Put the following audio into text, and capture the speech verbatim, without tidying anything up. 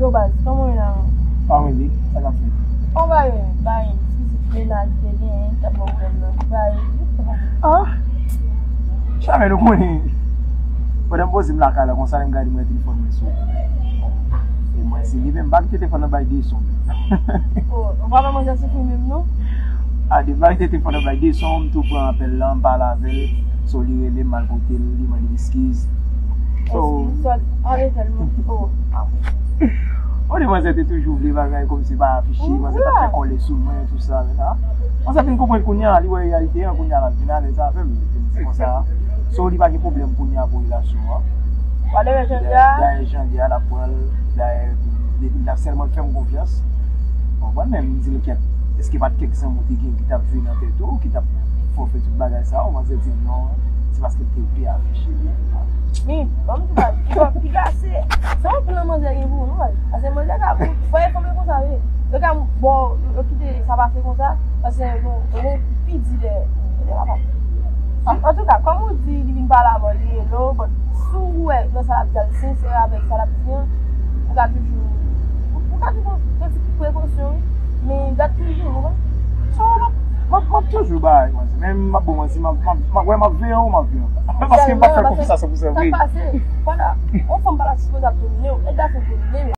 Yo baz, kòman w ye la menm? Pa mwen, Vic, sa k ap fèt? Bon, bay, bay, ti mennaj te genyen, ki t ap ba w pwoblèm nan. Bay. Ah! Chame nou konnen. Pandan m poze m lakay la konsa, lè m gade mwen telefòn mwen sou. E mwen se li menm, m pa kite telefòn nan bay de son. Oh, ou pa wè manzè soufri menm non? A, depi m pa kite telefòn nan bay de son, m tou pran apèl la, m pale avè l. So li rele m, m al kote l, li mande m eskiz. So, eskiz, sòl, anlè tèlman. Oh, ah. Bon, li manzè te toujou vle bagay kòmsi pa afiche, manzè t ap fè kòlè sou mwen, tou sa, men la. Manzè vin konprann kounye a, li wè reyalite an, kounye a l ap vin alèz avè m, li vin di konsa. So, li pa gen pwoblèm kounye a pou relasyon an. Dayè, jan li ye a, l ap pran l, dayè, li, li ap sèlman fè m konfyans. Ou konprann, men m di l kèt, èske pa t kèk zanmi w te gen ki t ap jwe nan tèt ou, ki t ap fè w fè tout bagay sa yo? Manzè di m non, se paske l te vle afiche li. Men, ban m di w, piga, piga se, se yon plan manzè gen pou ou non, baz. Paske manzè ka, fò e fanm yo konsa vre. Yo ka, bon, yo, yo kite sa pase konsa, paske yo, yo pi di dèyè. Antouka, kòm ou di li vin pale avè w, li rele w, bon, si w wè nan sa l ap di a, li sensè avèk sa l ap di an, ou ka toujou, ou, ou ka toujou pran ti prekosyon, wi. Men gad toujou, ou konprann? So, m ap, m ap, m ap toujou bay manti. Men m ap bon manti, m ap, m ap, m ap, wè, m ap veye w, m ap veye w. Paske m pa fè konfyans a san pou san vre. Sa k pase, pandan yon fanm pa ta sipoze ap domine w, e gason domine w.